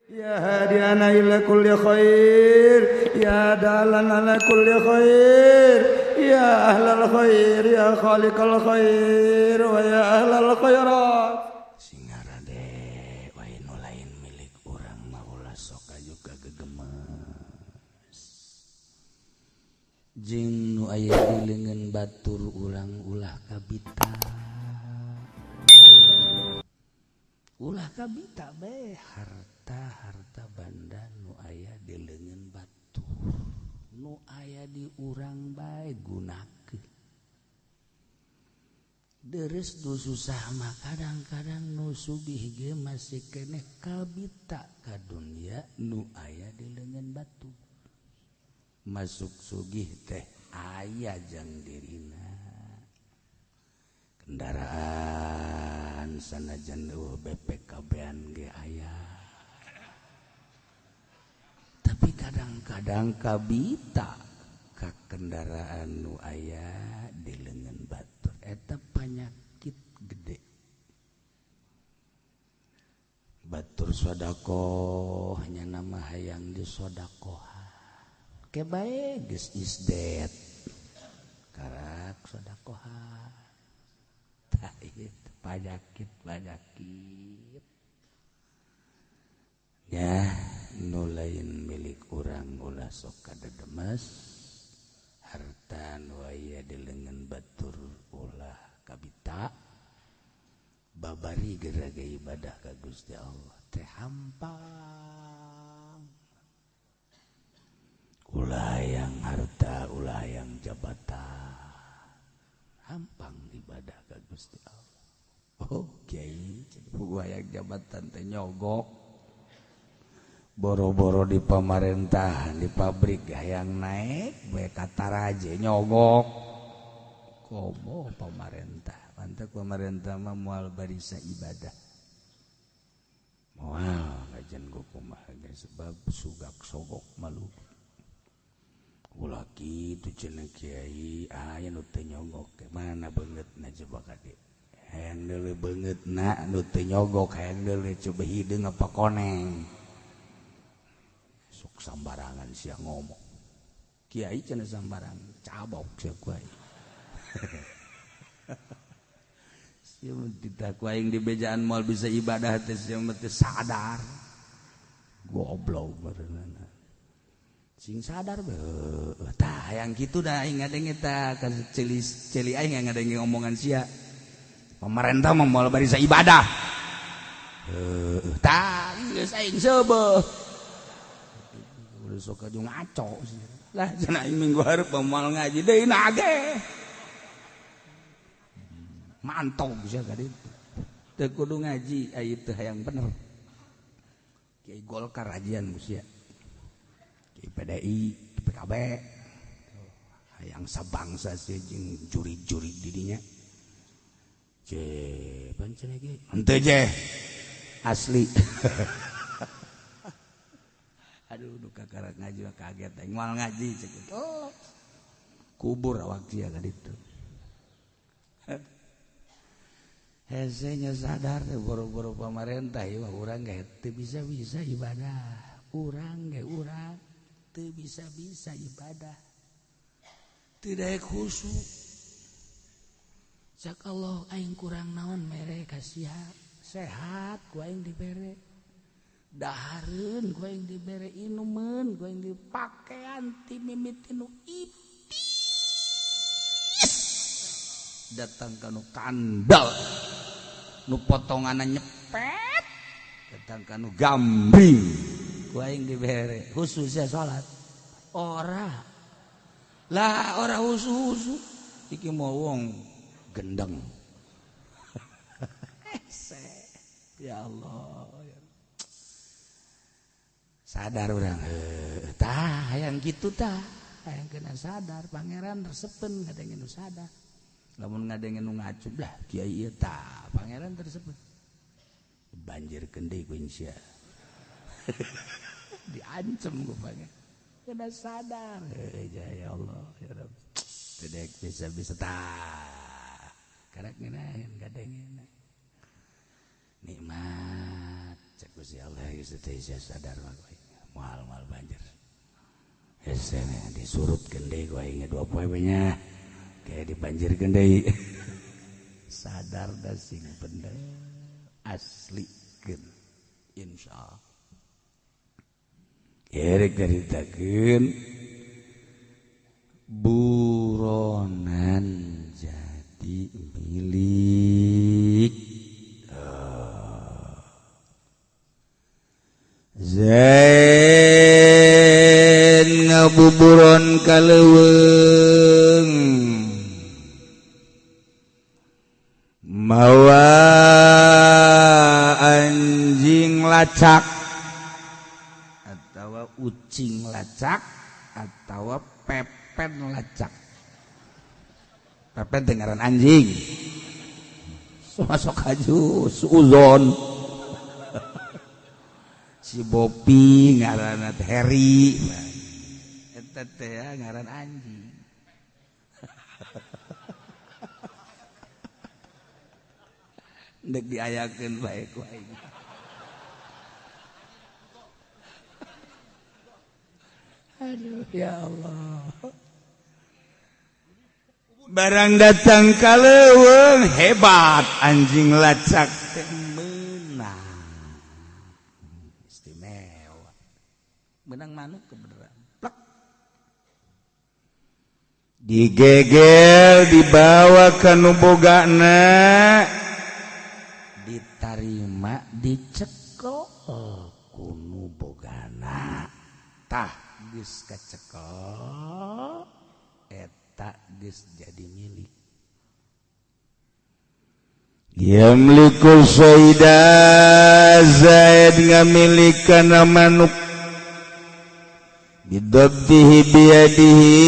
Ya hadiana ila kulli khair, ya dalan ala kulli khair, ya ahlal khair, ya khaliqal khair, wa ya ahlal khairat. Singarade wae nu lain milik urang mah ulah sok aju kagegemes. Jeung nu aya di leungeun batur urang ulah kabita. Ulah kabita bae harta banda nu aya di leungeun batur, nu aya di urang bae gunakeun. Deres nu susah mah kadang-kadang nu sugih ge masih keneh kabita ka dunya nu aya di leungeun batur. Masuk sugih teh aya jang dirina. Kendaraan sanajan eueuh BPKB-an ge aya. Tapi kadang-kadang kabita ka kendaraan nu aya di leungeun batur eta panyakit gede. Batur sodakoh nya nama hayang disodakohan. Ke bae geus is dead. Karak sodakohan. Tah ieu panyakit. Ya nu lain milik urang ulah sok kadedemes, harta nu aya di leungeun batur ulah kabita, babari gerage ibadah ka Gusti Allah teh hampang. Ulah yang harta, ulah yang jabatan, hampang ibadah ka Gusti Allah. Oh kiai, gua yang jabatan teh nyogok. Boro-boro di pemerintahan, di pabrik hayang naik bae kataraje nyogok. Komo pemerintah, pantek pemerintah mah moal barisa ibadah. Moal ngajen kumaha ge sebab sugak sogok malu. Ulah kitu cenah kiai, aya nu teu nyogok mana beungeutna coba ka dieu. Hayang deuleu beungeutna nu teu nyogok, hayang deuleu coba hideung apa koneng. Sok sambarangan sia ngomong. Kiai cenah sambarangan, cabok sia ku aing. Sia mah titah ku aing di bejaan moal bisa ibadah teh sia mah teu sadar. Goblok bareunana. Sing sadar beuh. Tah hayang kitu da aing ngadenge tah ka celi aing ngadenge omongan sia. Pemerintah mah moal barisa ibadah. Heuh, tah geus aing seubeuh. Sok aju ngaco sih. Lah cenah aing minggu hareup moal ngaji deui nage. Mantau bisa ka ditu. Teu kudu ngaji aya teu hayang bener. Kiai Golkar ajian ku sia. Kiai PDI, PKB. Hayang sabangsa sia jeung juri-juri di dinya. Je, pan cenah ge. Henteu je. Asli. Aduh, duka karak ngaji mah kaget aing moal ngaji cek. Oh. Kubur awak sia ka ditu. Hese nya sadar teh boro-boro pamarentah ieu mah urang ge teu bisa-bisa ibadah. Urang ge urang teu bisa-bisa ibadah. Teu daek khusyuk. Cak Allah aing kurang naon mere ka sia. Sehat ku aing dibere. Dahareun ku aing dibere, inumeun ku aing dipakean ti mimiti nu ipis datang ka nu kandel nu potonganna nyepet datang ka nu gambring ku aing dibere khususnya salat ora lah ora husu-husu iki mau wong gendeng. Ya Allah, sadar urang tah hayang kitu tah hayang kena sadar pangeran resepen ngadenge nu sadar lamun ngadenge nu ngacu lah kiai ieu tah pangeran resepen banjirkeun deui ku sia. Diancem ku pangeran kena sadar ya Allah ya Rabb teu daek bisa-bisa tah karek ngeunaheun kadenge nikmat Cek Gusti Allah geus teh sadar mah moal-moal banjir. Hese disurutkeun deui ku aing 2 poe we nya. Kayak dibanjirkeun deui. Sadar da sing bener aslikeun insyaallah. Erek caritakeun buronan jadi milik Zain ngabuburon ka leuweung mawa anjing lacak atawa ucing lacak atawa pepen lacak. Pepen dengaran anjing. Sok aju suuzon. Si Bopi ngaranna Heri. Eta teh ngaran anjing. Ndek diayakeun bae ku aing. Aduh ya Allah. Barang datang ka leuweung hebat anjing lacak teh meunang. Istimewa. Menang manuk kebeneran. Plek. Digegel dibawa ka nu bogana. Ditarima dicekel ku nu bogana. Tah geus kacekel eta geus jadi milik. Yamliku Saida Zaid ngamilikan manuk bidabdihi biyadihi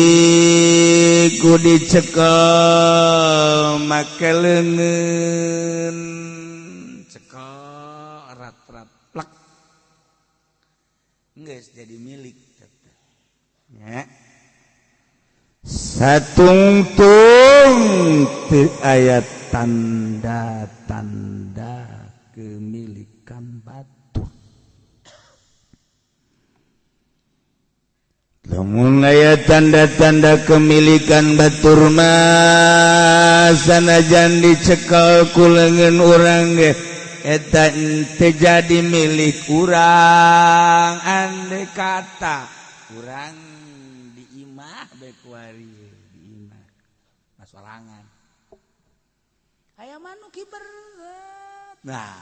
ku dicekel make leungeun cekel rat-rat plek geus jadi milik ya. Satungtung teu aya tanda-tanda kemilikan batur. Lamun aya tanda-tanda kemilikan batur mah sanajan dicekel ku leungeun urang ge eta teu jadi milik urang. Andai kata urang di imah bekuari di imah masorangan aya manuk kiber. Nah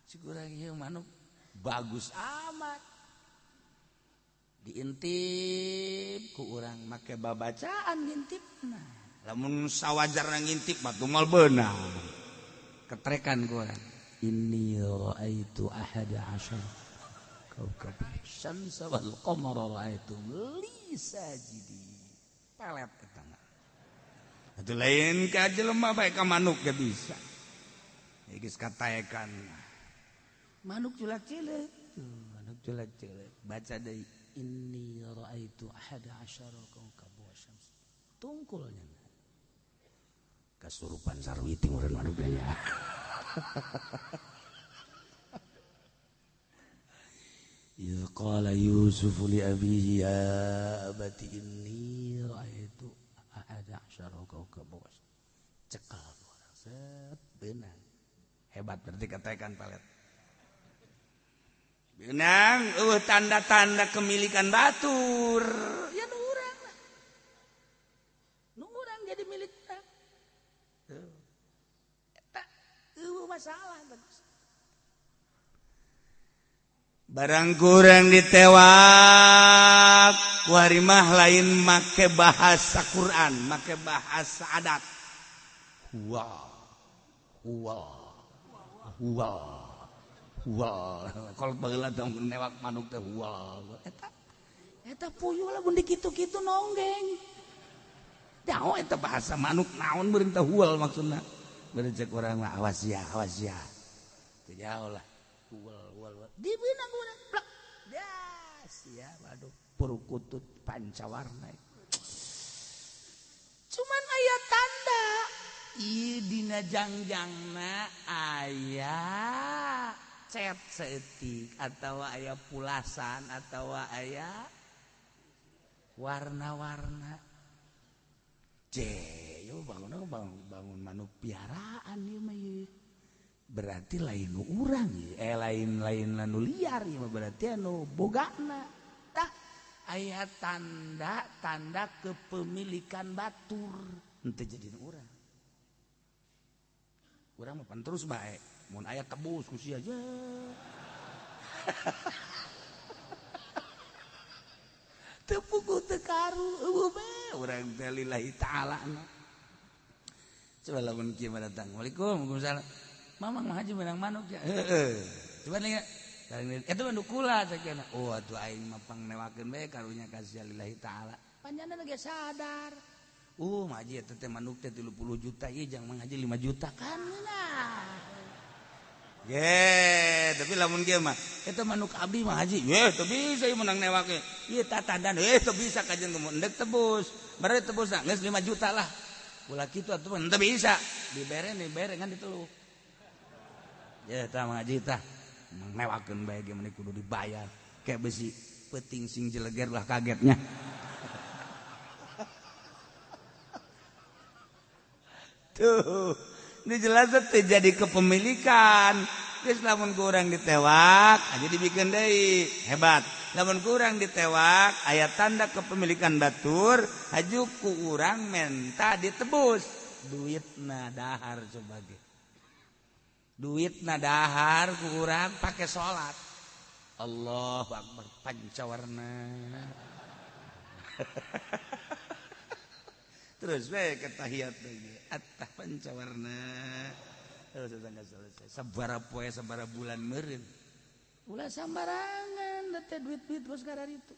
si kurang ieu manuk bagus amat diintip ku urang make babacaan ngintipna. Lamun sawajarna ngintip mah tumal beunang ketrekan ku urang. Inni raaitu ahada asyara kaukab syamsa wal qamara raaitu li sajidi. Pelet eta mah. Atuh lain ka jelema bae ka manuk ge bisa. Geus kataekan. Manuk culak cileuk. Manuk culak cileuk. Baca deui inni raaitu ahada asyara kaukab wasyams. Tungkulnya. Kasurupan sarwiti meureun manuk nya. Idz qala Yusuf li abihi ya abati inni raaitu ahada asyara kaukab wasyams. Cekal orang set beunang. Hebat berarti katakan pelet. Benang, tanda-tanda kemilikan batur. Ya nu urang lah. Nu urang jadi milik urang. Eta eueuh masalah bagus. Barang kurang ditewak, kuari mah lain make bahasa Quran, make bahasa adat. Huwa, huwa, huwa. Wah, kalau bageula teh newak manuk teh wah. Eta eta puyuh lah mun dikitu-kitu nonggeng. Jauh eta bahasa manuk naon meureun teh hual maksudna. Beureun cek urang mah awas ya, awas ya. Teu jauh lah. Hual hual hual. Dibeunang urang plek. Das ya, waduh purukutut pancawarna. Cuman aya tanda. Ieu dina jangjangna aya Cet saeutik atawa aya pulasan atawa aya warna-warna. Yo bangun bangun manuk piaraan ieu mah ieu. Berarti lain nu urang ieu, lain-lain anu liar ieu mah berarti anu bogana. Tah aya tanda-tanda kepemilikan batur henteu jadi nu urang. Urang mah pan terus bae. Mun aya tebus ku sia aja. Teu puguh teu karu eueuh bae urang teh lillahi ta'ala. Coba lamun kieu mah datang. Waalaikumsalam. Waalaikumsalam. Mamang mah haji meunang manuk ya. Heeh. Coba lihat. Eta mah nu kula sakieu. Oh atuh aing mah pangnewakeun bae karunya ka sia lillahi ta'ala. Panjana ge sadar. Mah haji eta teh manuk teh 30 juta ieu jang mang haji 5 juta kan nah. Ye, tapi lamun kieu mah eta manuk abdi mah haji. Ye, teu bisa ieu menang newake. Ieu tatadan, teu bisa kajeun kumaha endek tebus. Bare tebus geus 5 juta lah. Ulah kitu atuh mah teu bisa. Dibere dibere ngan diteluh. Ye, tah mah haji tah. Newakeun bae ge meni kudu dibayar. Kayak besi peuting sing jeleger lah kagetnya. Tuh, ini jelas terjadi kepemilikan. Terus lamun kurang ditewak aja dibikin deui, hebat. Lamun kurang ditewak aya tanda kepemilikan batur, haju ku urang menta ditebus. Duitna dahar coba ge. Duitna dahar ku urang pake salat. Allahu akbar pancawarna. Terus we ke tahiyat lagi. Attah pancawarna. Terus selesai. Sabara poe sabara bulan meureun. Ulah sambarangan teh duit-duit bos kararitu.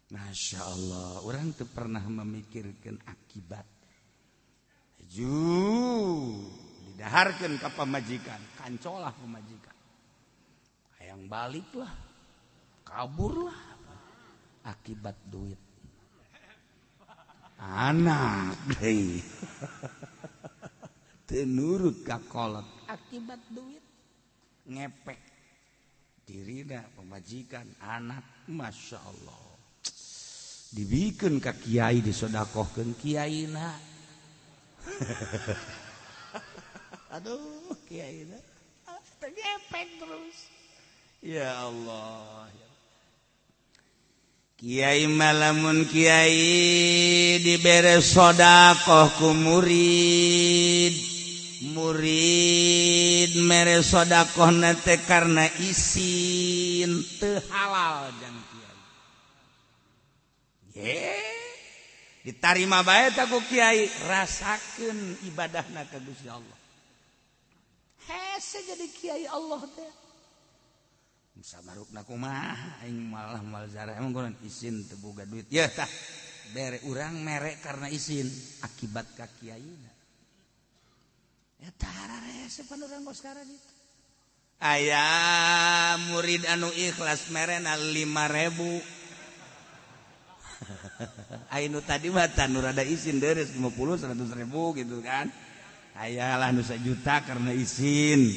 Masya Allah, orang teu pernah memikirkan akibat. Ju didaharkeun ka pamajikan, kancolah pamajikan. Hayang baliklah, kaburlah. Akibat duit. Anak deui. Teu nurut ka kolot akibat duit. Ngepek dirina pamajikan anak, Masya Allah. Dibikeun ka kiai disodakohkeun kiaina. Aduh, kiaina teu ngepek terus. Ya Allah. Kiai malamun kiai dibere sodakoh ku murid, murid mere sodakoh nate karena isin teu halal jang kiai. Ye, ditarima bae ta ku kiai, rasakeun ibadahna ka Gusti Allah. Hese jadi kiai Allah teh. Sabarukna kumaha aing malah moal zarah emang kurang isin teu boga duit. Yeuh tah bere urang mere karena isin akibat ka kiaina. Eta hararese pan urang kos kararitu. Aya murid anu ikhlas merena 5.000. Aya nu tadi mah nu rada isin deres 50 100 ribu gitu kan. Aya lah nu 1 juta karena isin.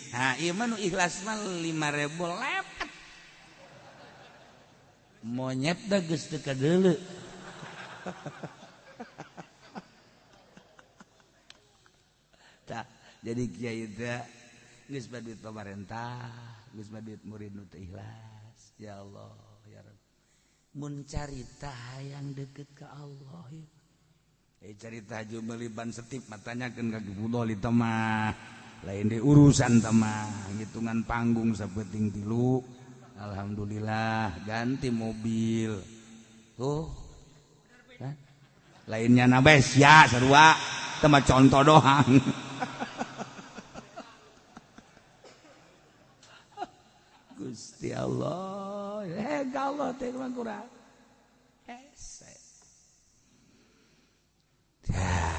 Nah, ieu mah nu ikhlas mah 5.000 lepet. Monyet da geus teu kadeuleu. Tah, jadi kiai teh geus bae duit pamarentah, geus bae duit murid nu teu ikhlas. Ya Allah, ya Rabb. Mun carita hayang deket ka Allah ya. Carita ju meuli ban setip matanyakeun ka Ki Fudholi mah. Lain di urusan temah hitungan panggung sapeting tilu alhamdulillah ganti mobil tuh kan? Lainnya nabes ya sarua temah contoh doang. Gusti Allah, Allah teh kurang hese. Ya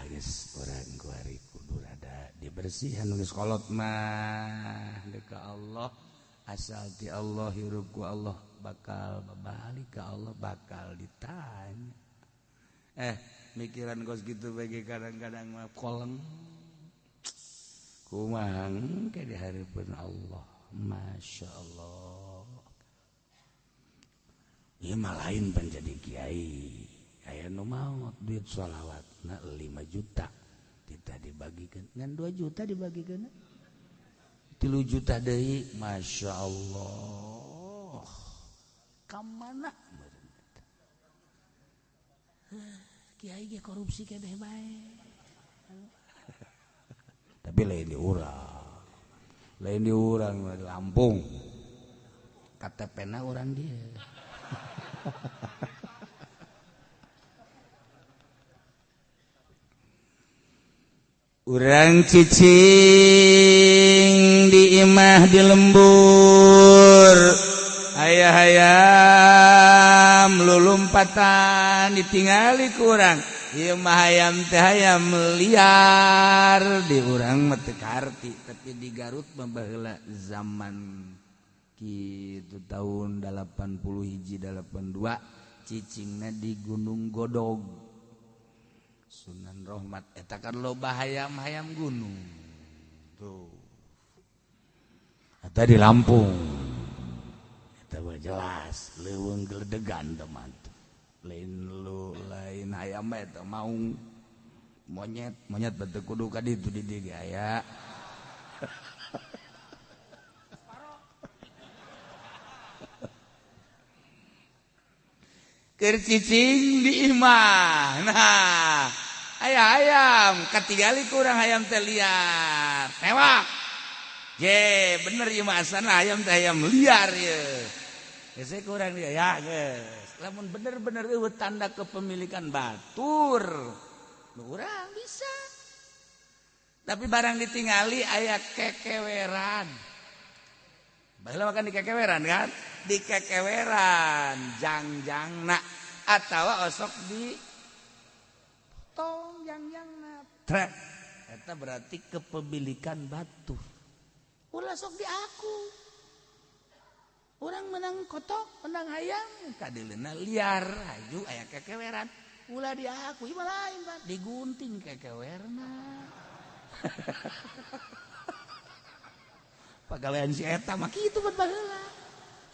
geus urang kuari kudu rada dibersihan geus kolot mah deuk ka Allah, asal ti Allah hirup ku Allah bakal balik ka Allah bakal ditanya. Mikiran kos gitu bagi kadang-kadang mah koleng. Kumaha ke di hareupeun Allah. Masya Allah. Ieu mah lain pan jadi kiai. Aya nu maot duit sholawatna 5 juta. Kita dibagikeun ngan 2 juta dibagikeun. 3 juta deui, Masya Allah. Ka mana meureun eta? Kiai ge korupsi keneh bae. Tapi lain di urang. Lain di urang di Lampung. KTP-na urang dia. Urang cicing di imah di lembur, ayah hayam lulumpatan ditingali ku urang. Ieu mah hayam teh hayam liar di urang mah teu karti, tapi di Garut mah baheula zaman kitu tahun 81 82 cicingna di Gunung Godog. Sunan Rohmat eta kan loba hayam-hayam gunung tuh. Eta di Lampung eta mah jelas leuweung geledegan teman. Lain lu lain hayam eta maung monyet, monyet batu kudu ka ditu di dieu aya. Keur cicing di imah. Nah, aya hayam katingali kurang hayam teh liar. Tewak. Je, bener ieu mah asana hayam teh hayam liar ye. Geus kurang dia ya geus. Lamun bener-bener eueuh tanda kepemilikan batur, nu urang bisa. Tapi barang ditingali aya kekeweran. Baheula makan di kekeweran kan? Di kekeweran jangjangna atawa osok di potong jangjangna. Trek. Eta berarti kepemilikan batur. Ulah sok di aku. Orang menang kotok, menang hayam, kadileuna liar, haju aya kekeweran. Ulah di aku, ieu mah lain Pak, digunting kekewerna. Pagawean si eta mah kitu buat baheula.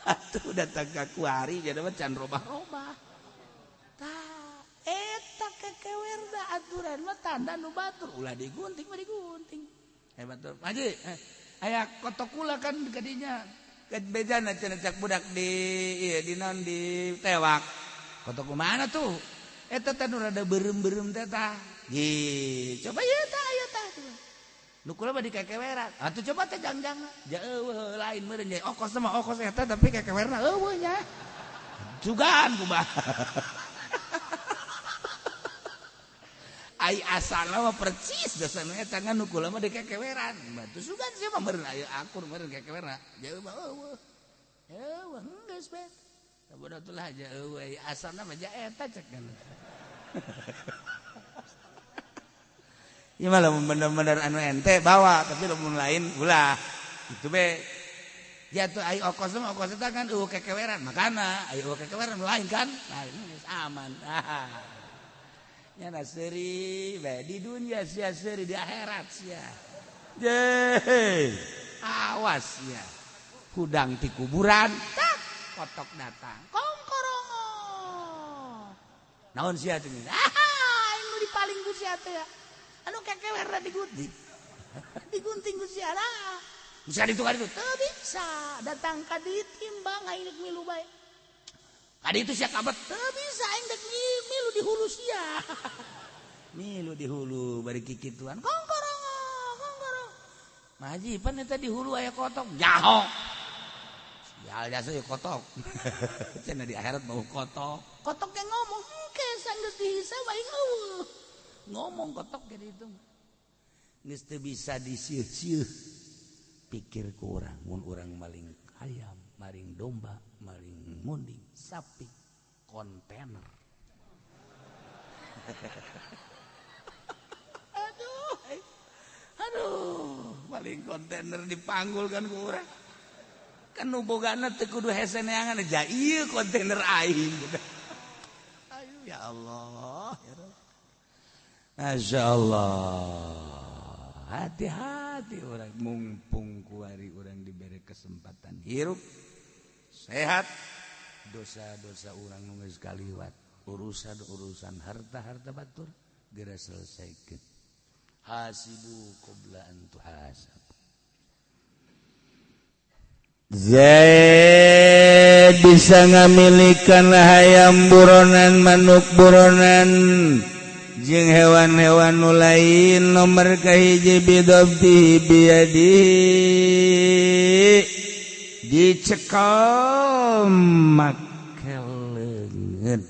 Atuh datang ka kuari jadi mah can robah-robah. Tah, eta kekewerna aturan mah tanda nu batur, ulah digunting mah digunting. Hebat tuh. Haji, aya kotok kula kan kadinya. Bejana cenah cak budak di ieu di naon di tewak. Kotok mana tuh? Eta teh nu rada beureum-beureum teh tah. Ye, coba ieu tah ieu tah. Nu kula mah di kekeweran. Atuh coba teh jangjang. Ja eueuh lain meureun nya. Okos mah okos eta tapi kekewerna eueuh nya. Jugaan kumaha. Ai asalna mah percis dasarna eta ngan nu kula mah di kekeweran. Batu sugan sia mah meureun aya akur meureun kekewerna. Jauh mah eueuh. Eueuh geus bae. Bodoh tulah aja eueuh asalna mah ja eta cek kan. Ieu mah lamun bener-bener anu ente bawa tapi lamun lain ulah. Kitu be. Ya tuh ai okos mah okos eta kan eueuh kekeweran makana ai eueuh kekeweran lain kan. Nah geus aman. Nyana seuri bae di dunia sia seuri di akhirat sia. Ye. Awas ya. Hudang ti kuburan tak kotok datang. Kongkorongo. Naon sia teh? Ah, nu dipaling ku sia teh ya. Anu kekewerna digunting. Digunting ku sia lah. Bisa ditu ka ditu? Teu bisa. Datang ka ditimbang aing rek milu bae. Kadi itu sia kabet teu bisa aing rek milu di hulu sia. Milu di hulu bari kikituan. Kongkorongo, kongkorong. Maji pan eta di hulu aya kotok nyaho. Sial jasa ieu kotok. Cenah di akhirat mau kotok. Kotok ge ngomong engke sanggeus dihisab aing eueuh. Ngomong kotok ge ditu. Geus teu bisa disieun-sieun. Pikir ku urang mun urang maling ayam, maling domba, maling munding, sapi, kontainer. Aduh, aduh, maling kontainer dipanggul kan ku urang. Kan nu bogana teu kudu hese neangan ja ieu kontainer aing. Ayo ya Allah, ya Rabb. Masya Allah. Hati-hati. ti urang mumpung kuari urang diberi kesempatan hirup sehat, dosa-dosa urang nu geus kaliwat, urusan-urusan harta-harta batur geura selesaikeun. Hasibu qabla an tuhasab. Zaid bisa ngamilikan hayam buronan, manuk buronan jeung hewan-hewan nu lain. Nomor kahiji bidabti biyadi, dicekel make leungeun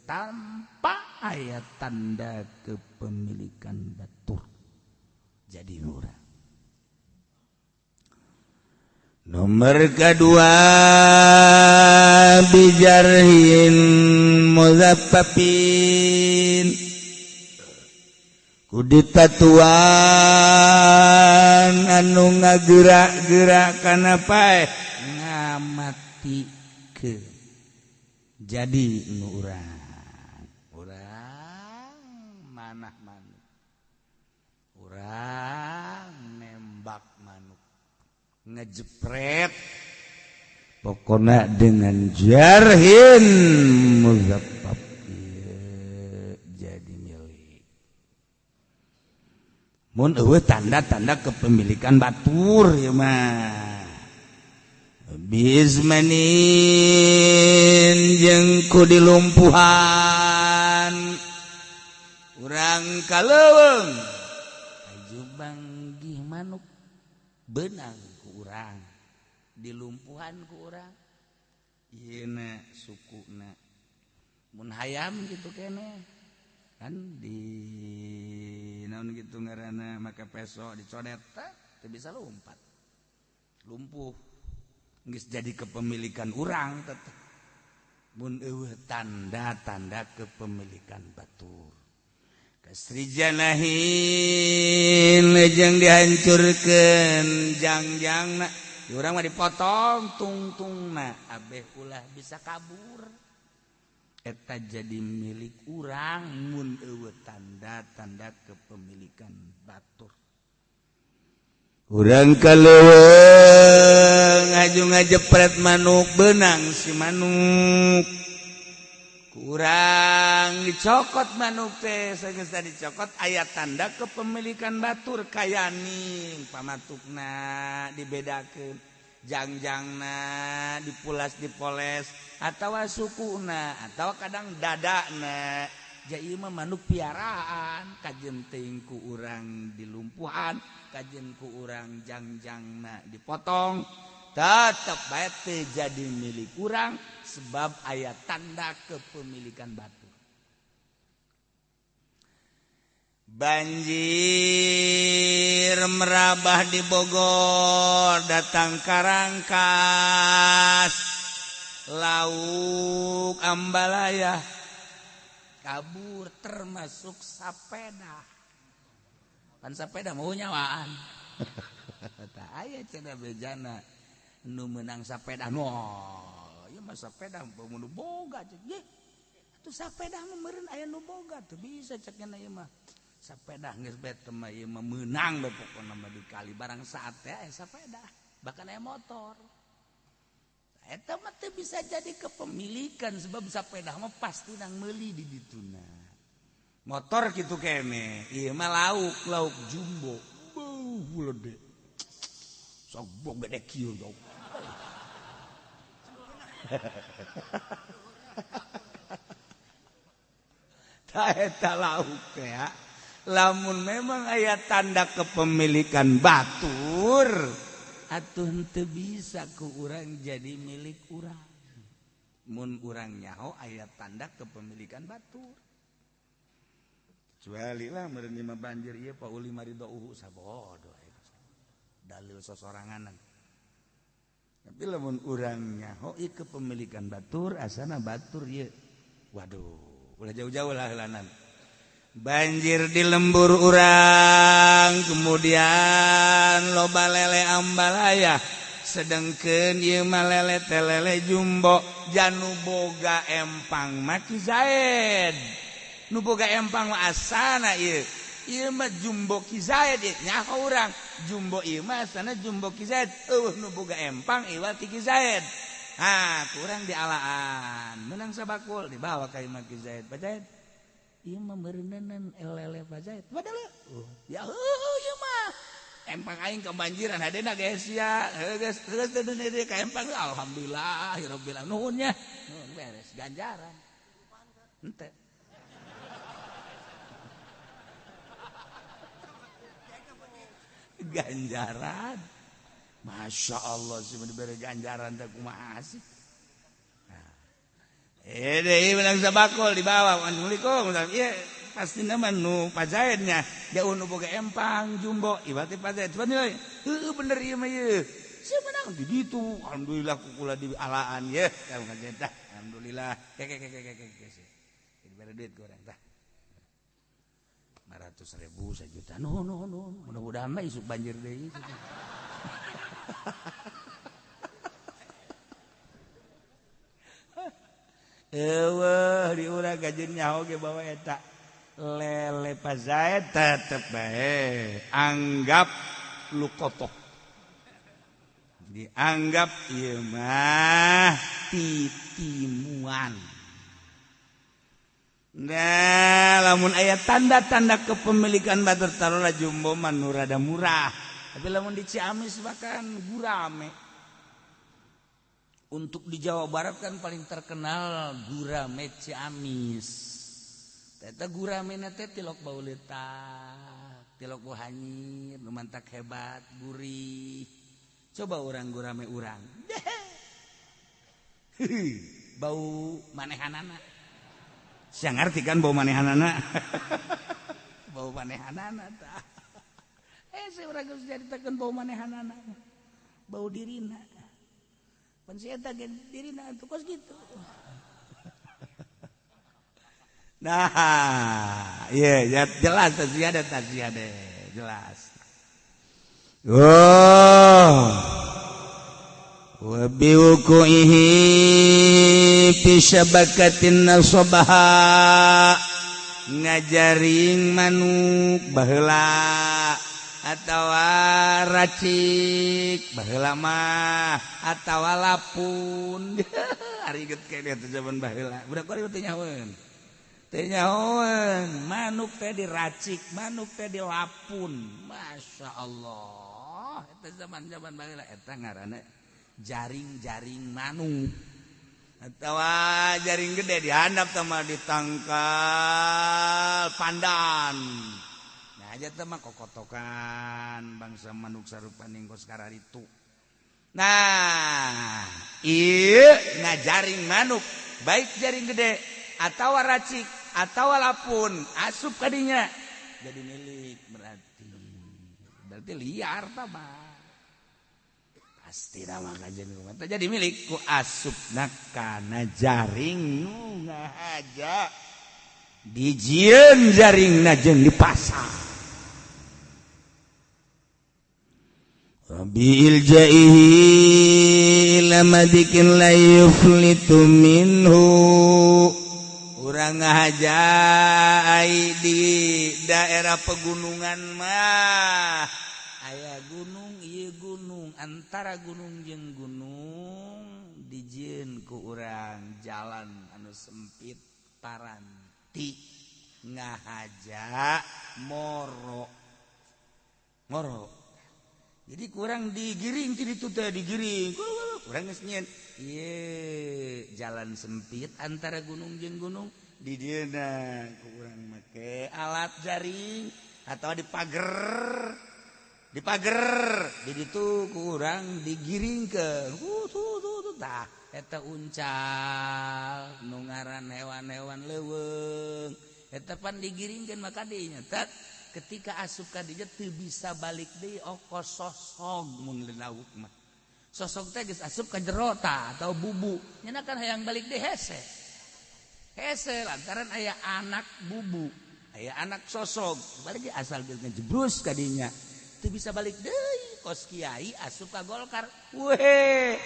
tanpa aya tanda kepemilikan batur jadi murah. Nomor kedua bijarhin muzaffafin, ku ditatuan anu ngagerak-gerak kana paeh ngamatikeun jadi nu urang. Urang manah manuk, urang nembak manuk, ngejepret, pokona dengan jarhin muzaffaf jadi milik. Mun eueuh tanda-tanda kepemilikan batur ieu mah. Bizmanin jeung ku dilumpuhan urang ka leuweung aju banggih manuk beunang ku urang, dilumpuhan ku urang ieu na sukuna. Mun hayam gitu kene kan di naon gitu ngaranna make peso dicodet teu bisa lompat, lumpuh geus jadi kepemilikan urang tetep. Mun eueuh tanda-tanda kepemilikan batur. Kasrijanahin jeung dihancurkeun jangjangna, di urang mah dipotong tungtungna abeh ulah bisa kabur. Eta jadi milik urang mun eueuh tanda-tanda kepemilikan batur. Urang ka leuweung aju ngajepret manuk beunang si manuk, kurang dicokot manuk teh sageus dicokot aya tanda kepemilikan batur kayaning pamatukna dibedakeun, jangjangna dipulas dipoles atawa sukuna atawa kadang dadana. Jadi mah manuk piaraan kajen teuing ku urang dilumpuhan, kajen ku urang jangjangna dipotong, tetep bae teu jadi milik urang sebab aya tanda kepemilikan batur. Banjir merabah di Bogor datang Karangkas, lauk ambalaya kabur termasuk sapeda. Kan sapeda mau nyawaan. Tah aya cenah bejana nu meunang sapeda. No, ieu mah sapeda nu boga cek. Ye. Atuh sapeda mah meureun aya nu boga teu bisa cek nya ieu mah. Sapeda geus bae teh mah ieu mah meunang bae pokona mah dikali barang saat teh aya sapeda, bahkan aya motor. Eta mah teu bisa jadi kepemilikan sebab sapeda mah pasti nang meuli di dituna. Motor kitu kene, ieu mah lauk, lauk jumbo. Beuh lede. Sok bog gede kieu dong. Ta eta lauk teh ya. Lamun memang aya tanda kepemilikan batur atuh henteu bisa ku urang jadi milik urang. Mun urang nyaho aya tanda kepemilikan batur. Kecuali lah meureun mah banjir ieu Pak Uli marido uhu sabodo dalil sosoranganan. Tapi lamun urang nyaho ieu kepemilikan batur asana batur ieu. Waduh, ulah jauh-jauh lah heulanan. Banjir di lembur urang kemudian loba lele ambalaya sedengkeun ieu mah lele teh lele jumbo janu boga empang mah Ki Zaid, nu boga empang mah asana ieu, ieu mah jumbo Ki Zaid ieu nyaho urang Jumbo ieu mah sana jumbo Ki Zaid. Eueuh nu boga empang iwal ti Ki Zaid. Ah, kurang dialaan. Menang sabakul dibawa ka imah Ki Zaid. Pak Zaid, ieu mah meureuneun lele Pak Zaid. Padahal ya heueuh ieu mah. Empang aing kebanjiran hadena geus sia. Heuh geus geus teu ka empang alhamdulillah ya rabbil alamin. Nuhun nya. Nuhun beres ganjaran. Henteu. Ganjaran. Masya Allah sih diberi ganjaran teh kumaha sih. Nah. Deui menang sabakul dibawa. Assalamualaikum. Ieu pasti nama nu Pak Zaidnya. Jauh nu boga empang jumbo ieu teh Pak Zaid. Cuman heueuh bener ieu mah ieu. Sia menang di ditu. Alhamdulillah kukula di alaan ye. Ka Zaid tah. Alhamdulillah. Ke ke ke ke ke. Diberi duit ku urang tah. 500.000 1 juta. No no no. Mudah-mudahan mah isuk banjir deui. Eueuh di urang gajeun nyaho ge bawa eta lele Pak Zaid tetep bae anggap lukotok dianggap ieu mah titimuan. Nah lamun aya tanda-tanda kepemilikan batur tarola jumbo mah nu rada murah. Tapi lamun di Ciamis bahkan gurame. Untuk di Jawa Barat kan paling terkenal gurame Ciamis. Eta gurame na teh tilok bau leutak, tilok bau hanyir, nu mantak hebat, gurih. Coba urang gurame urang. Bau manehanana. Sia ngarti kan bau manehanana? Bau manehanana tah. Saya urang geus caritakeun bau manehanana. Bau dirina. Pan si eta ge dirina atuh kos kitu. Nah, iya ya, jelas tasya jelas. Oh. Wa biwuquihi fi syabakatin nasabaha ngajaring manuk baheula atawa racik baheula mah atawa lapun. Ari inget kene teh zaman baheula. Budak kuari teh nyahoeun. Teh nyahoeun, manuk teh diracik, manuk teh dilapun. Masya Allah. Eta zaman-zaman baheula eta ngaranna jaring-jaring manuk. Atawa jaring gede dihandap sama ditangkal pandan. Aja teh mah kokotokan bangsa manuk sarupaning kos kararitu. Nah, ieu ngajaring manuk baik jaring gede atawa racik atawa lapun asup kadinya jadi milik berarti. Berarti liar tah mah. Pasti nama kajian kumaha jadi milik ku asupna kana jaring nu ngahaja dijieun jaringna jeung dipasang. Bil jaihi lamadikin la yuflitu minhu. Urang ngahaja ai di daerah pegunungan mah aya gunung ieu gunung antara gunung jeung gunung dijieun ku urang jalan anu sempit paranti ngahaja moro moro. Jadi kurang digiring ti ditu teh digiring. Kurang geus nyieun. Ieu jalan sempit antara gunung jeung gunung di dieuna kurang make alat jaring atau dipager. Dipager di ditu kurang digiringkeun. Tah eta uncal nu ngaran hewan-hewan leuweung. Eta pan digiringkeun maka dinya tet ketika asup ka dinya teu bisa balik deui okos sosog mun lauk mah. Sosog teh geus asup ka jero tah atau bubu. Nya kan hayang balik deui hese. Hese lantaran aya anak bubu, aya anak sosog. Balik asal geus ngejebrus ka dinya. Teu bisa balik deui kos kiai asup ka Golkar. Weh,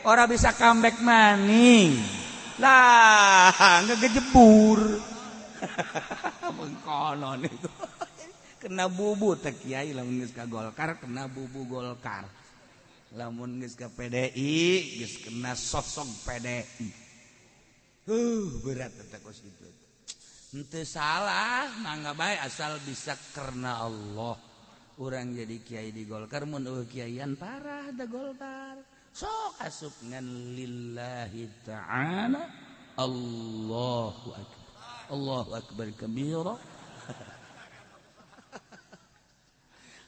ora bisa comeback maning. Lah, ngegejebur. Mengkonon itu. Kena bubu teh kiai lamun geus ka Golkar kena bubu Golkar. Lamun geus ka PDI geus kena sosok PDI. Berat eta kos kitu. Henteu salah, mangga bae asal bisa karena Allah. Urang jadi kiai di Golkar mun eueuh kiaian parah da Golkar. Sok asup ngan lillahi ta'ala. Allahu akbar. Allahu akbar kabira.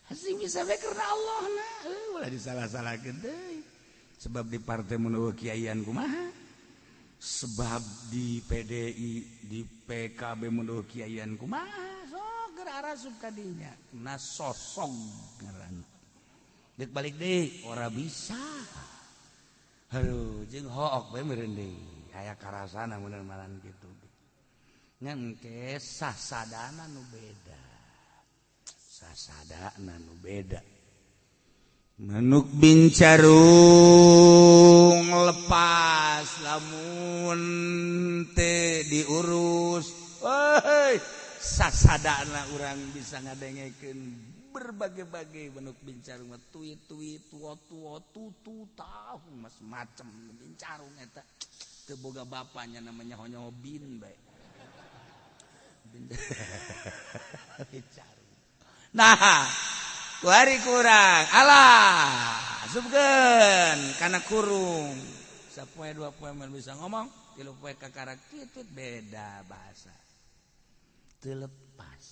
Asing bisa bae karena Allah na. Ulah disalah-salahkeun deui. Sebab di partai mun eueuh kiaian kumaha? Sebab di PDI, di PKB mun eueuh kiaian kumaha? Sok geura arasup ka dinya. Na sosok ngaranna. Deuk balik deui ora bisa. Aduh, jeung hook bae meureun deui. Aya karasana mun malan kitu. Ngan ke sasadana nu beda. Sasadana nu beda. Manuk bincarung lepas lamun teu diurus. Heuy, sasadana urang bisa ngadengekeun berbagai-bagai manuk bincarung mah tui-tui tua-tua tutu tahu mas macem bincarung eta. Teu boga bapanya namanya honyobin bae. Bincarung. Nah, kuari kurang. Alah, asupkeun kana kurung. Sapoe dua poe mun bisa ngomong, tilu poe kakara kitu beda bahasa. Teu lepas.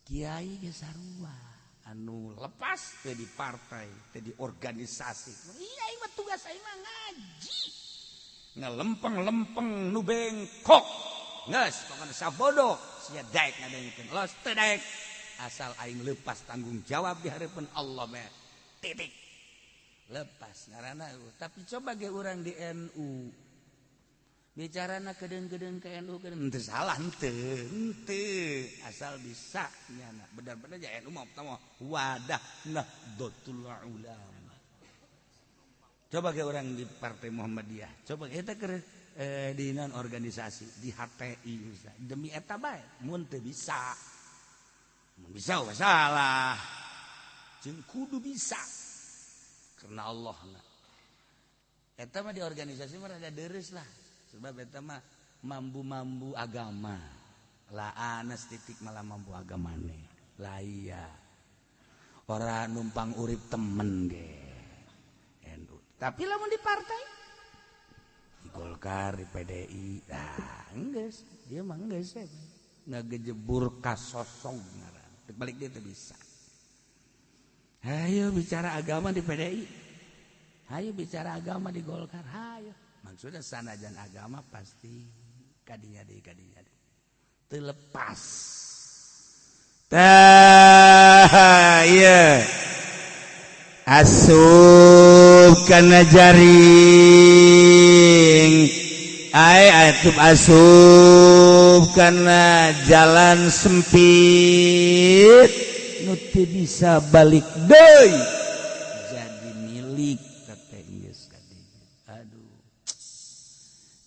Kiai ge sarua anu lepas teu di partai, teu di organisasi. Iya, aing mah tugas aing mah ngaji. Ngelempeng-lempeng nu bengkok. Geus, pokona sabodo sia daek ngadengekeun. Los teu daek. Asal aing lepas tanggung jawab di hareupeun Allah meh. Titik. Lepas ngaranna. Tapi coba ge urang di NU. Bicarana kedeung-kedeung ke NU kedeung henteu salah henteu, henteu. Asal bisa nyana. Benar-benar ja NU mah pertama wadah Nahdlatul Ulama. Coba ge urang di Partai Muhammadiyah. Coba eta keur di non organisasi di HTI bisa. Demi eta bae mun teu bisa. Bisa masalah. Jeung kudu bisa. Karena Allah na. Eta mah di organisasi mah rada deres lah. Sebab eta mah mambu-mambu agama. Lah anas titik malah mambu agamane. Lah iya. Ora numpang urip temen ge. NU. Tapi lamun di partai di Golkar, di PDI, nah enggeus, dia mah enggeus ya. Ngagejebur kasosong ngaran. Balik dia tuh bisa. Ayo bicara agama di PDI. Ayo bicara agama di Golkar. Ayo. Maksudnya sanajan agama pasti kadinya deui kadinya deui. Teu lepas. Tah ieu. Asup kana jaring. Ai atup asup karena jalan sempit nu teu bisa balik deui jadi milik teh geus kadinya. Aduh,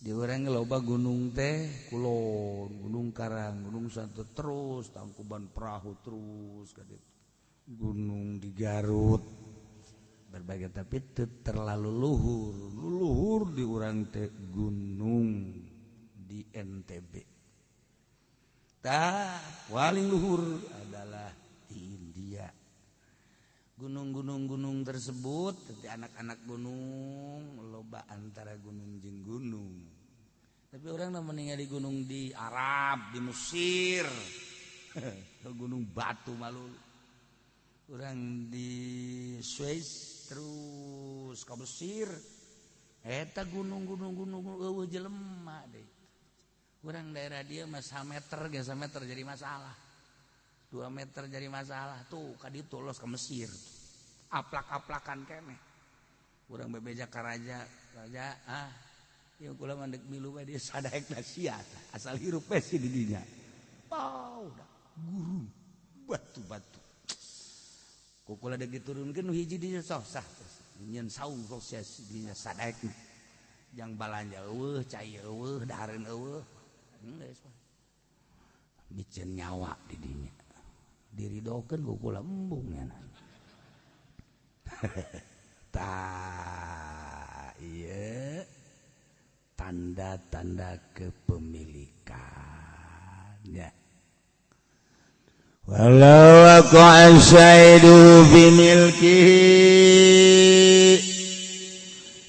di urang loba gunung teh kulon, Gunung Karang, Gunung Santo terus Tangkuban Perahu terus kaditu. Gunung di Garut berbagai tapi terlalu luhur. Luhur di urang teh gunung di NTB. Tah, paling luhur adalah di India. Gunung-gunung-gunung tersebut, anak-anak gunung loba antara gunung jeung gunung. Tapi orang meninggal di gunung di Arab, di Mesir. Gunung batu malu. Orang di Swiss terus ke Mesir. Eta gunung-gunung-gunung eueuh jelema deui. Urang daerah dia mah sameter ge sameter jadi masalah. 2 meter jadi masalah tuh ka ditu los ke Mesir. Aplak-aplakan keneh. Urang bebeja ka raja, raja ah ieu kula mah deuk milu bae dia sadaekna sia asal hirup we si di dinya. Pau dah gurun batu-batu. Kukula deuk diturunkeun nu hiji dinya sok sah nyeun saung sukses dinya sadaekna. Jang balanja eueuh, cai eueuh, dahareun eueuh. Geus mah. Miceun nyawa di dinya. Diridokeun ku kula embung nya. Tah ieu tanda-tanda kepemilikan ya. Walau waqa'a saidu bi milkihi,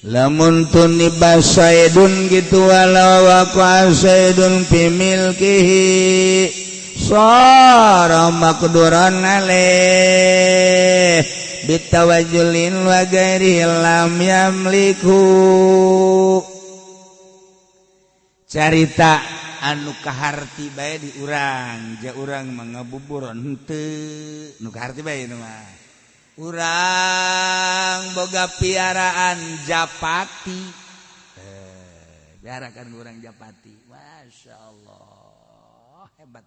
lamun tuniba saidun gitu, walau waqa'a saidun bi milkihi sara maqduran alaih bitawajulin wa ghairi lam yamliku. Carita anu kaharti bae di urang, ja urang mangabuburon henteu nu kaharti bae nu mah. Urang boga piaraan japati. Piarakan urang japati. Masya Allah, hebat.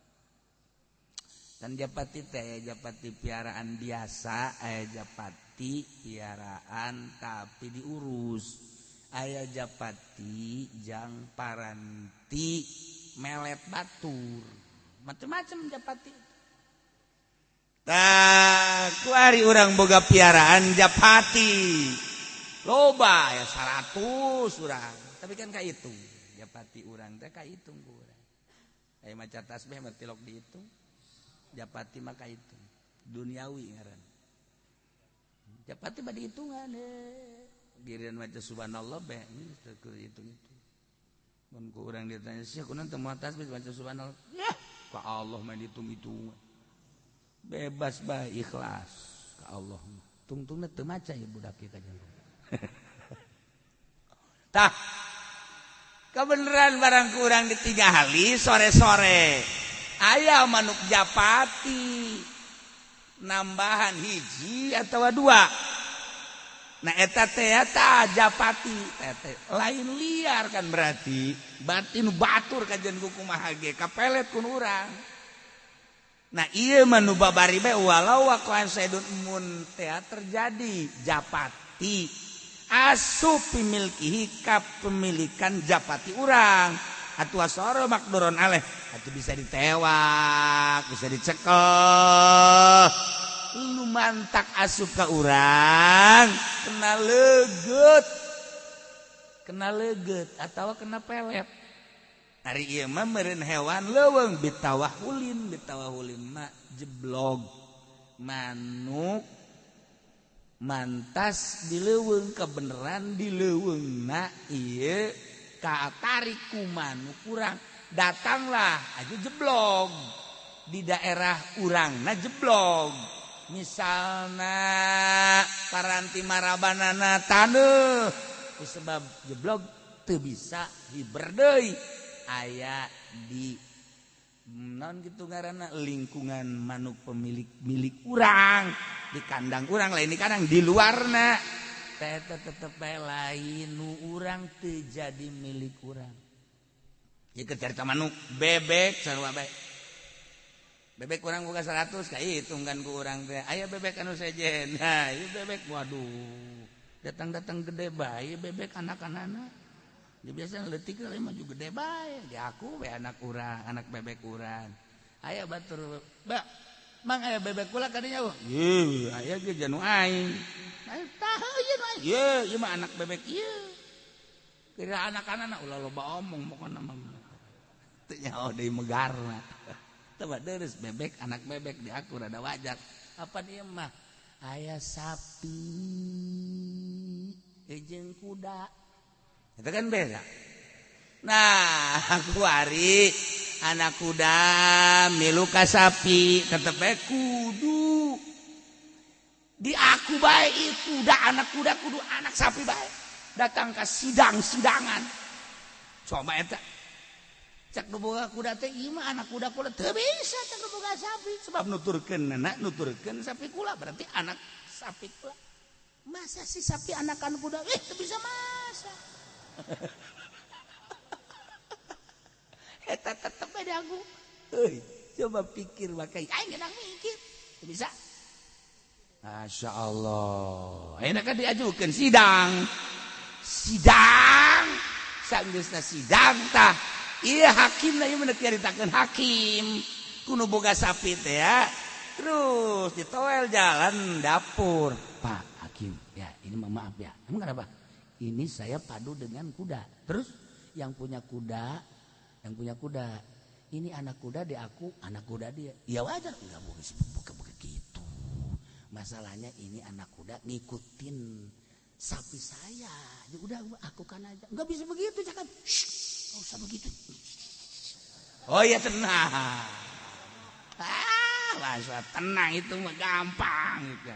Dan japati teh japati piaraan biasa, aya japati piaraan tapi diurus. Aya japati jang paranti melet batur, macem-macem japati. Tah kuari urang boga piaraan japati loba ya 100 urang, tapi kan kahitung japati urang teh kahitung ku urang. Aya maca tasbih mah tilok dihitung, japati mah kahitung, duniawi ngaran. Japati mah dihitungan giliran maca subhanallah bae teu hitung-hitung. Mun ku urang ditanya sia kunaon teu mawa tasbih maca subhanallah, ya ka Allah mah dihitung-hitungan. Bebas bae ikhlas ka Allah mah. Tungtungna teu maca ieu budak ieu ka jengkong. Tah kebeneran barang ku urang ditinggali sore-sore aya manuk japati nambahan hiji atawa dua. Nah eta teh eta japati teh lain liar kan berarti batin batur kajian ku kumaha ge kapelet kun urang. Nah ieu mah nu babari bae walau waqa'an saidun mun teh terjadi japati asup pimilkihi ka pemilikan japati urang atuh asara makduron aleh atuh bisa ditewak bisa dicekel lumantak asup ka urang kena leget atau kena pelet. Ari ieu mah meureun hewan leuweung bitawahulin, bitawahulin mah jeblog manuk mantas di leuweung kebeneran di leuweungna ieu katarik ku manuk urang datanglah aja jeblog di daerah urangna jeblog. Misalna paranti marabanana taneuh sebab jeblog teu bisa hiber deui aya di non gitu ngaranna lingkungan manuk pemilik milik urang di kandang urang lain di kandang di luarna teh tetep bae lain nu urang teu jadi milik urang. Ieu carita manuk bebek sarua bae. Bebek kurang boga 100 kahitung kan ku urang teh. Aya bebek anu sejen. Nah, ieu bebek waduh. Datang-datang gede bae bebek anak-anana. Dia biasa leutik lain maju gede bae. Di aku we anak urang, anak bebek urang. Aya batur, "Ba, Mang aya bebek kula kadinya." Yeuh, aya ge janu aing. Aya tah ieu nu aing. Yeuh, ieu mah anak bebek ieu. Kira anak-anana ulah loba omong pokona mah. Teu nyaho deui megarna. Coba deres bebek anak bebek di aku rada wajar. Apa dia mah aya sapi jeung kuda. Itu kan beda. Nah, aku ari anak kuda milu ka sapi tetep bae kudu di aku bae itu kuda anak kuda kudu anak sapi bae. Datang ke sidang-sidangan. Coba eta cak nu boga kuda teh ieu mah anak kuda kula teu bisa cak nu boga sapi sebab nuturkeun nenek nuturkeun sapi kula berarti anak sapi kula. Masa si sapi anakan kuda teu bisa masa. Eta tetep bae aku. Euy, coba pikir bakai aing geunang mikir teu bisa. Masya Allah. Ayeuna kan diajukeun sidang. Sidang sanggeusna sidang tah iya hakim na ieu mah nyaritakeun hakim kuno boga sapi teh ya Terus ditoel jalan dapur. Pak Hakim, ya ini maaf ya. Emang kenapa? Ini saya padu dengan kuda. Terus yang punya kuda, ini anak kuda di aku, anak kuda dia. Ya wajar, enggak bukan begitu. Masalahnya ini anak kuda ngikutin sapi saya. Ya udah aku kan aja. Enggak bisa begitu, cakap. Shh, enggak usah begitu. Oh ya tenang. Ah, masa tenang itu mah gampang gitu.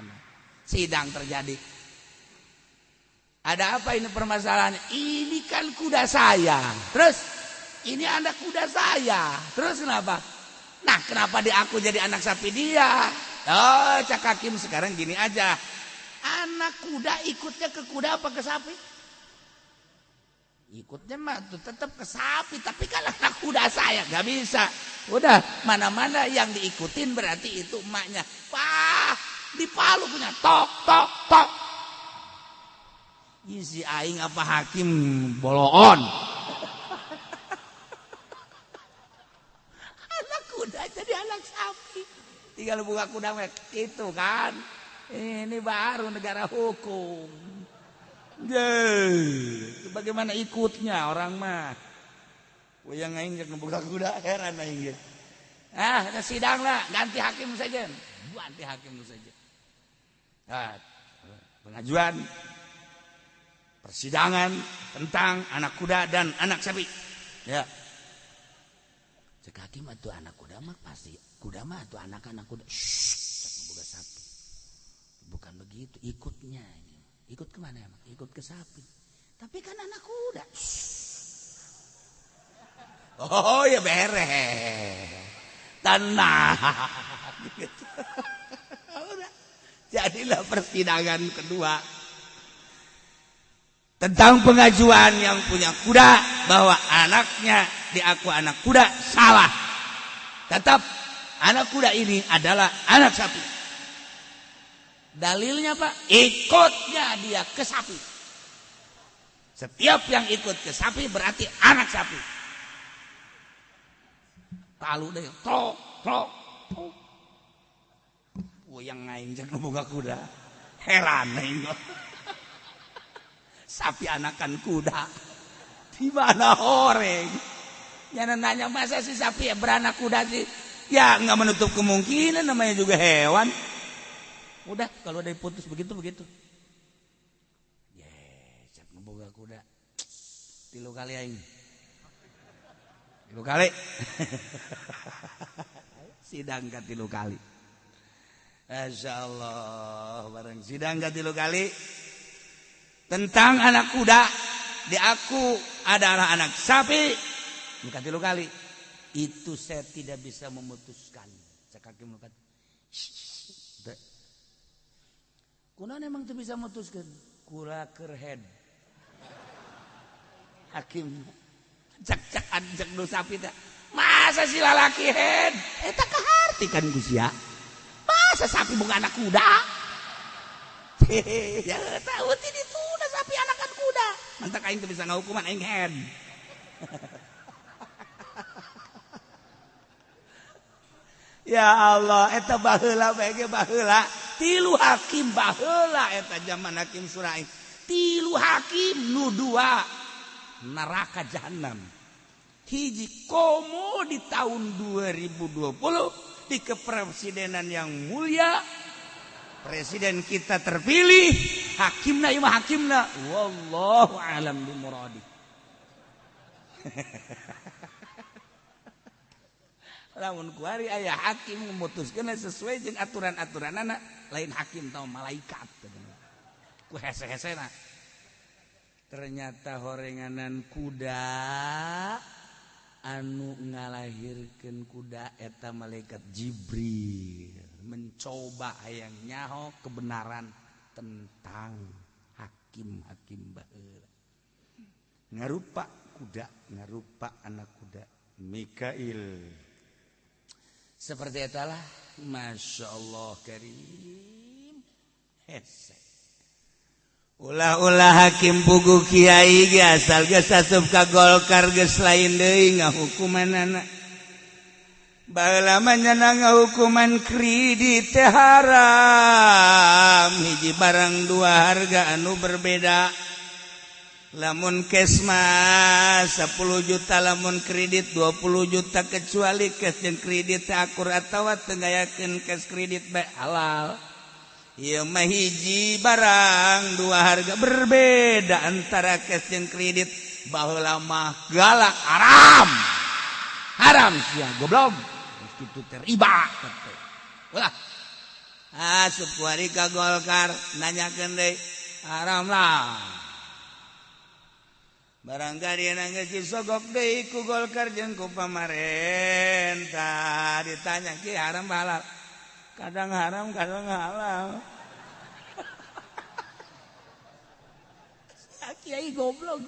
Sidang terjadi. Ada apa ini permasalahannya? Ini kan kuda saya. Terus ini anak kuda saya. Terus kenapa? Nah, kenapa di aku jadi anak sapi dia? Oh, cak hakim sekarang gini aja. Anak kuda ikutnya ke kuda apa ke sapi? Ikutnya mah tuh tetap ke sapi, tapi kan anak kuda saya gak bisa. Udah, mana-mana yang diikutin berarti itu emaknya. Wah, dipalu punya tok tok tok. Isi aing apa hakim boloon. Anak kuda jadi anak sapi. Tinggal buka kuda itu kan. Ini baru negara hukum. Yeay, bagaimana ikutnya orang mah? Yang aing rek buka kuda heran aing ge. Ah, sidang lah, ganti hakim saja. Ganti hakim saja. Nah, pengajuan persidangan tentang anak kuda dan anak sapi. Ya. Cek hakim atuh anak kuda mah pasti kuda mah atuh anak-anak kuda. Shh, cek boga sapi. Bukan begitu ikutnya ini. Ikut kemana emang? Ikut ke sapi. Tapi kan anak kuda. Oh ya beres. Tenang. Gitu. Udah. Jadilah persidangan kedua tentang pengajuan yang punya kuda bahwa anaknya diaku anak kuda salah. Tetap anak kuda ini adalah anak sapi. Dalilnya Pak, ikutnya dia ke sapi. Setiap yang ikut ke sapi berarti anak sapi. Palu deh, tok tok tok. Yang ngainjek boga kuda. Heran aing. Sapi anakan kuda. Di mana horeng? Jangan nanya masa sih sapi ya beranak kuda sih? Ya nggak menutup kemungkinan, namanya juga hewan. Udah kalau udah diputus begitu begitu. Yes, siap ngeboga kuda. 3 kali aing. 3 kali. Sidang ka 3 kali. Masya Allah, bareng sidang ka 3 kali tentang anak kuda diaku adalah anak sapi. Bukan 3 kali. Itu saya tidak bisa memutuskan. Cek hakim lupa. Kunaon emang tuh bisa memutuskan? Kura kerhead. Hakim cek-cek anjek nu sapi teh. Masa si lalaki head? Eta kaharti kan Gusia. Masa sapi bukan anak kuda? Ya tahu tidak itu udah sapi anakan kuda. Mantak aing teu bisa ngahukuman aing head. Ya Allah, eta baheula bae ge baheula. 3 hakim baheula eta zaman hakim Suraih. 3 hakim nu 2 neraka jahanam. Hiji komo di tahun 2020 di kepresidenan yang mulia, presiden kita terpilih, hakimna ieu mah hakimna wallahu alam bi muradi. Lamun kuari aya hakim memutuskeun sesuai jeung aturan-aturanana, lain hakim tau malaikat. Ku hese-hesena. Ternyata horenganan kuda anu ngalahirkeun kuda eta malaikat Jibril mencoba hayang nyaho kebenaran tentang hakim-hakim baheula. Ngarupa kuda, ngarupa anak kuda Mikail. Seperti itulah, Masya Allah Karim. Hese. Ulah-ulah hakim pugu kiai ge asal geus asup ka Golkar geus lain deui ngahukumanana. Baheula mah nyana ngahukuman kredit teh haram, hiji barang dua harga anu berbeda. Lamun cash mah 10 juta, lamun kredit 20 juta, kecuali cash jeung kredit teh akur atawa teu ngayakeun cash kredit bae halal. Ieu mah hiji barang dua harga berbeda antara cash jeung kredit. Baheula mah galak haram. Haram sia goblok. Itu riba ulah asup kuari ka Golkar nanyakeun deui haram lah. Barangkali geus disogok deui ku Golkar jeung ku pamarentah ditanya ki haram halal, kadang haram kadang halal. Kiai goblok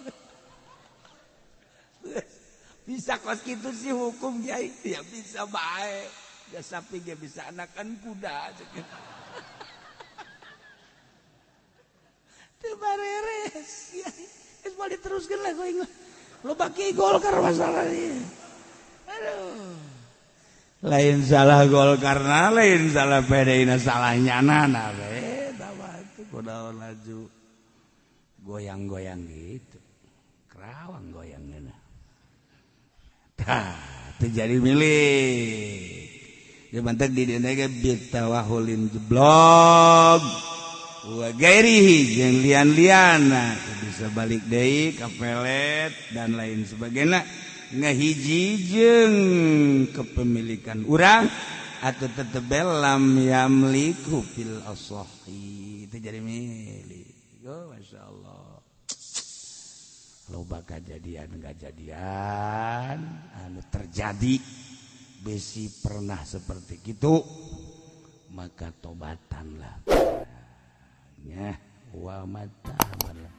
bisa kos gitu sih hukum kiai ya bisa bae ya sapi ge bisa anakan kuda teu bareres kiai geus moal diteruskeun lah ku aing loba kiai Golkar masalah ieu. Aduh, lain salah Golkarna, lain salah PDI-na, salah nyanana we eta mah teu kunaon laju goyang-goyang gitu kerawang goyangna. Tah, terjadi milik. Ya mantak di dieu ge bitawahulin jeblog. Wa gairihi jeung lian-liana bisa balik deui ka pelet dan lain sebagainya ngahiji jeung kepemilikan urang atau tetep lam yamliku fil asahi itu jadi milik. Oh, Masya Allah. Loba kejadian kejadian anu terjadi besi pernah seperti gitu maka tobatanlah ya wa mata wallah.